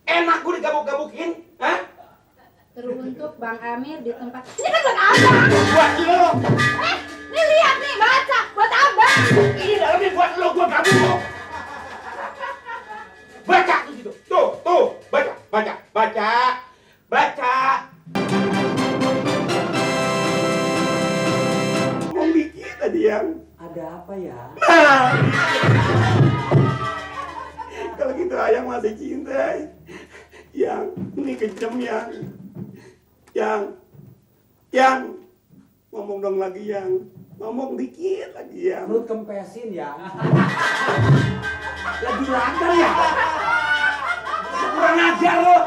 Enak gue digabuk-gabukin, hah? Teruntuk Bang Amir di tempat. Ini kan buat abang. Buat lo. Nih lihat nih, baca buat abang. Ini dalamnya buat lo, gue gabuk. Baca tuh situ. Tuh, baca. Ngomong dikit tadi yang. Ada apa ya? Nah. Kalau gitu ayang masih cinta. Yang ini kejam yang ngomong dong lagi yang ngomong dikit lagi yang Lu kempesin ya. Lagi juragan ya? kurang ajar lo.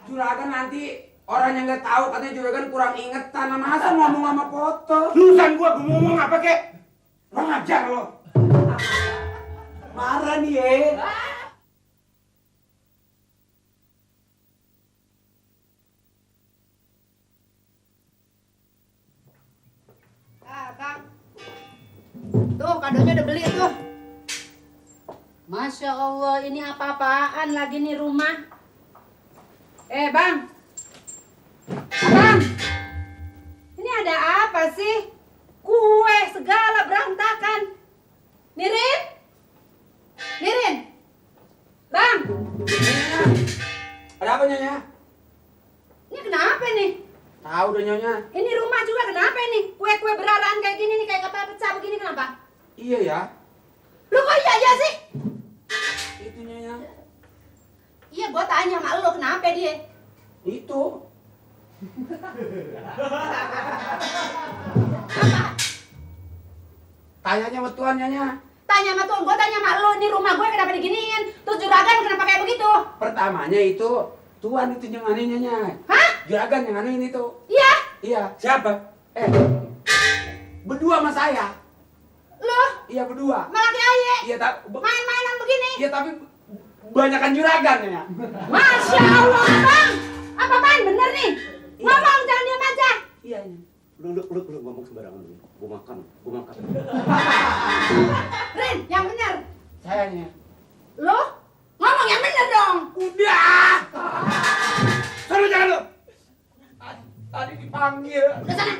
Juragan nanti orang yang nggak tahu katanya juragan kurang ingetan. Masa ngomong sama foto? Lulusan gua ngomong apa kek? Kurang ajar lo. Marah nih ya. Bang. Tuh, kadonya udah beli tuh. Masya Allah, ini apa-apaan lagi nih rumah. Bang. Abang. Ini ada apa sih? Kue segala berantakan. Nirin? Bang. Ada apa Nyonya? Ini kenapa nih? Tahu deh Nyonya. Ini rumah juga kenapa nih? Kue-kue beraraan kayak gini nih, kayak kepala pecah begini kenapa? Iya ya. Lu kok iya aja sih? Itu Nyonya. Iya, gua tanya sama lu kenapa dia? Itu. Apa? Tanyanya sama Tuhan Nyonya. Tanya sama tuh, gua tanya sama lu, ini rumah gue kenapa diginiin? Terus juragan kenapa kayak begitu? Pertamanya itu Tuhan itu yang aneh Nyonya. Hah? Juragan yang aneh itu. Iya? Iya. Siapa? Berdua sama saya. Lu? Iya berdua. Malah kayak aye? Iya tak. Main-mainan begini? Iya tapi banyakan juragan ya. Masya Allah, Bang! Apa-apaan bener nih? Iya. Ngomong, jangan diam aja! Iya. Lu ngomong sembarangan lu. Gua makan. Rin, yang bener! Sayangnya. Lu? Ngomong yang bener dong! Udah. Sana jangan lu. Tadi dipanggil. Udah sana!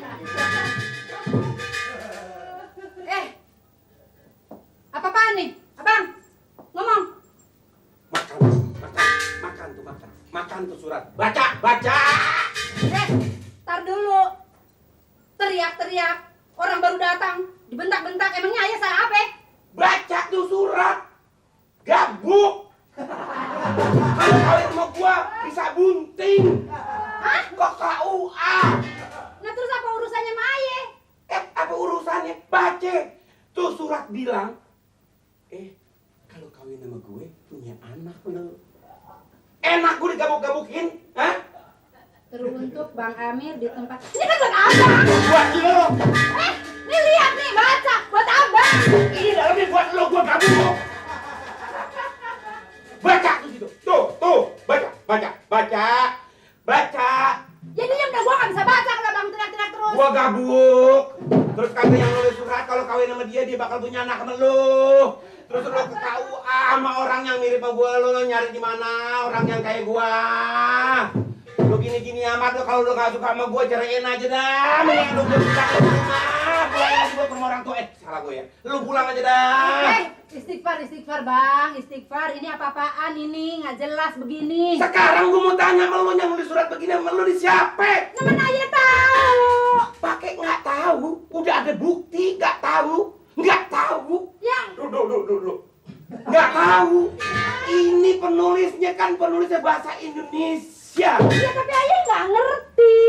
Apa-apaan nih? Abang, ngomong! Makan tuh surat. Baca. Tar dulu. Teriak-teriak. Orang baru datang. Dibentak-bentak. Emangnya ayah salah apa? Baca tuh surat. Gabuk. Kalau kawin sama gua bisa bunting. Hah? Kok KUA? Nah terus apa urusannya sama ayah? Apa urusannya? Baca. Tuh surat bilang. Kalau kawin sama gue punya anak lo. Enak gue digabuk-gabukin, hah? Teruntuk Bang Amir di tempat. Ini kan buat abang. Buat lo. Nih lihat nih, baca buat abang. Ini dalamnya buat lo, gue gabuk. Baca tuh situ. Tuh, baca. Jadinya udah gua gak bisa baca kalau abang teriak-teriak terus. Gua gabuk. Terus kata yang nulis surat kalau kawin sama dia bakal punya anak sama lo. Terus lo ke KUA sama orang yang mirip sama gua, lo nyari di mana orang yang kayak gua. Lo gini-gini amat lo, kalau lo gak suka sama gua ceraiin aja dah. Mending lo pulang ke rumah. Pulang aja gua ke rumah orang tua. Salah gua ya. Lo pulang aja dah. Istighfar Bang, istighfar. Ini apa-apaan ini? Nggak jelas begini. Sekarang gua mau tanya sama lo yang nulis surat begini sama lo di siapa? Mana ayah tahu? Pakai nggak tahu, udah ada bukti nggak tahu. Yang Dulu. Nggak tahu. Ini penulisnya kan penulisnya bahasa Indonesia. ya tapi ayah nggak ngerti.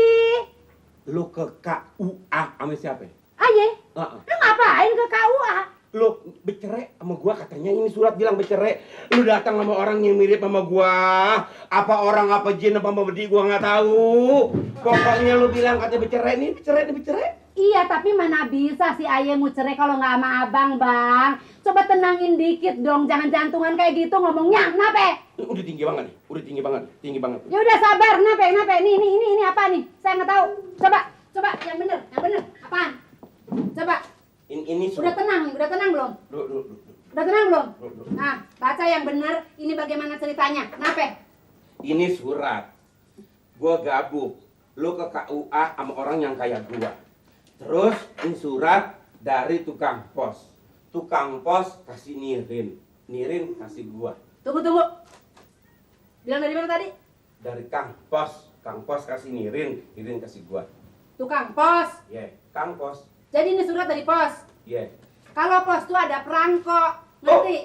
Lu ke KUA sama siapa? Ayah, Heeh. lu ngapain ke KUA? Lu bercerai sama gua, katanya ini surat bilang bercerai. Lu datang sama orang yang mirip sama gua. Apa orang, apa jin, apa bedi gua nggak tahu. Pokoknya lu bilang katanya bercerai. Iya, tapi mana bisa si ayah mau cerai kalau nggak sama abang, Bang. Coba tenangin dikit dong, jangan jantungan kayak gitu ngomongnya. Kenapa? Udah tinggi banget. Ya udah sabar, kenapa? Ini apa nih? Saya nggak tahu. Coba yang bener. Apaan? Coba. Ini Udah tenang belum? Duh. Udah tenang belum? Nah, baca yang bener. Ini bagaimana ceritanya? Kenapa? Ini surat. Gua gabung. Lu ke KUA sama orang yang kayak gua. Terus ini surat dari tukang pos. Tukang pos kasih Nirin. Nirin kasih gua. Tunggu. Bilang dari mana tadi? Dari Kang Pos. Kang Pos kasih Nirin. Nirin kasih gua. Tukang pos. Kang Pos. Jadi ini surat dari pos. Kalau pos tuh ada perangko, ngerti?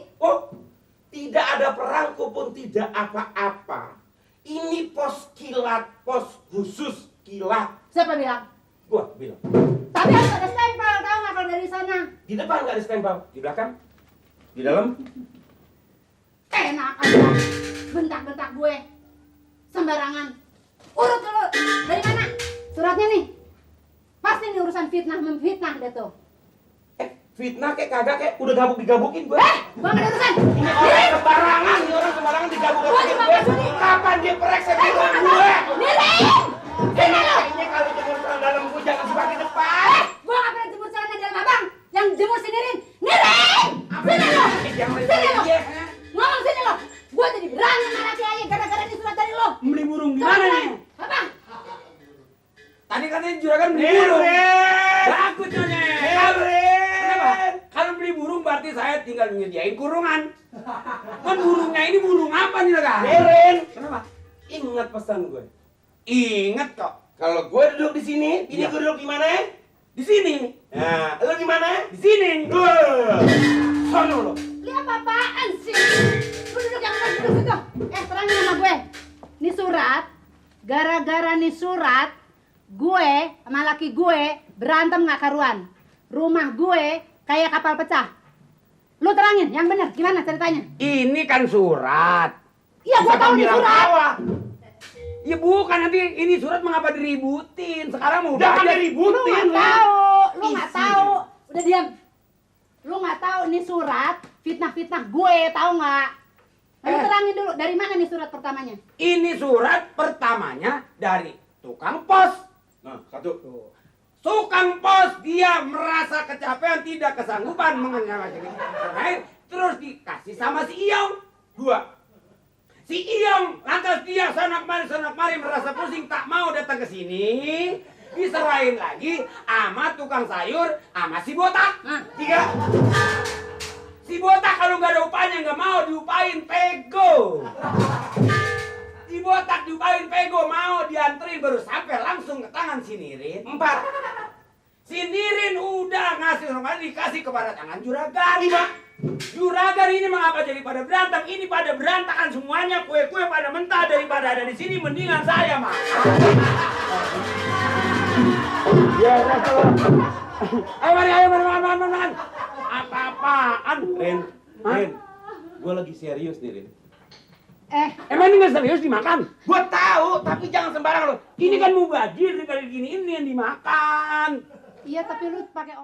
Tidak ada perangko pun tidak apa-apa. Ini pos kilat, pos khusus kilat. Siapa bilang? Gua bilang. Tapi harus ada stempel, tahu nggak kalau dari sana? Di depan nggak ada stempel, di belakang, di dalam. Enak aja, bentak-bentak gue, sembarangan. Urut dulu, dari mana? Suratnya nih. Pasti ini urusan fitnah memfitnah deh tuh. Fitnah kayak kagak kayak udah digabukin gue. Gua nggak ada urusan. Ini orang sembarangan, digabuk-gabukin gue. Kapan dia pereksa bilang gue? Nirin! Sini lo! Ini kalau jemur celana dalam gue jangan suka di depan. Gua nggak pernah jemur celana dalam abang. Yang jemur si Nirin. Nirin! Sini lo! Sini lo! Ngomong sini lo! Gua jadi berantem sama laki ayah gara-gara ini surat dari lo. Beli burung di mana nih? Apa? Tadi katanya juragan beli burung. Takut nyonya. Kenapa? Kalau beli burung berarti saya tinggal menyediain kurungan. Kan burungnya ini burung apa nih juragan? Nirin, Kenapa? ingat pesan gue. Ingat kok. Kalau gue duduk di sini, ini Iya. gue duduk di mana? Di sini. Nah, lu di mana? Di sini. Sono lo. Li apa-apaan sih? Lu duduk yang mana duduk situ? Terangin sama gue. Ini surat, gara-gara nih surat, gue sama laki gue berantem nggak karuan. Rumah gue kayak kapal pecah. Lu terangin, yang bener, gimana ceritanya? Ini kan surat. Iya, gue tahu nih surat. Ya bukan, nanti ini surat mengapa diributin? Sekarang mau Jangan aja. Lu diributin. nggak tahu, lu nggak Isi. tahu. Udah diam. Lu nggak tahu nih surat fitnah-fitnah gue, tahu nggak? Lu terangin dulu, dari mana nih surat pertamanya? Ini surat pertamanya dari tukang pos. Nah, satu. Tukang pos dia merasa kecapean, tidak kesanggupan mengenalkan air, terus dikasih sama si Iyong. Dua. Si Iyong lantas dia sana kemari merasa pusing, tak mau datang ke sini. Diserahin lagi sama tukang sayur sama si botak. Tiga. Si botak kalau nggak ada upahnya nggak mau diupain pego. Si botak diupain pego, mau dianterin baru sampai langsung ke tangan si Nirin. Empat. Si Nirin udah ngasih rumah dikasih kepada tangan juragan. Juragan ini mengapa jadi pada berantem? Ini pada berantakan semuanya, kue-kue pada mentah, daripada ada di sini mendingan saya mah. Ya, Rasul. Ayo mari, makan. Apa-apaan? Rin, gue lagi serius nih, Rin. Emang ini nggak serius dimakan? Gue tahu, tapi jangan sembarang lo. Ini kan mubazir, daripada gini ini yang dimakan. Iya, tapi lu pakai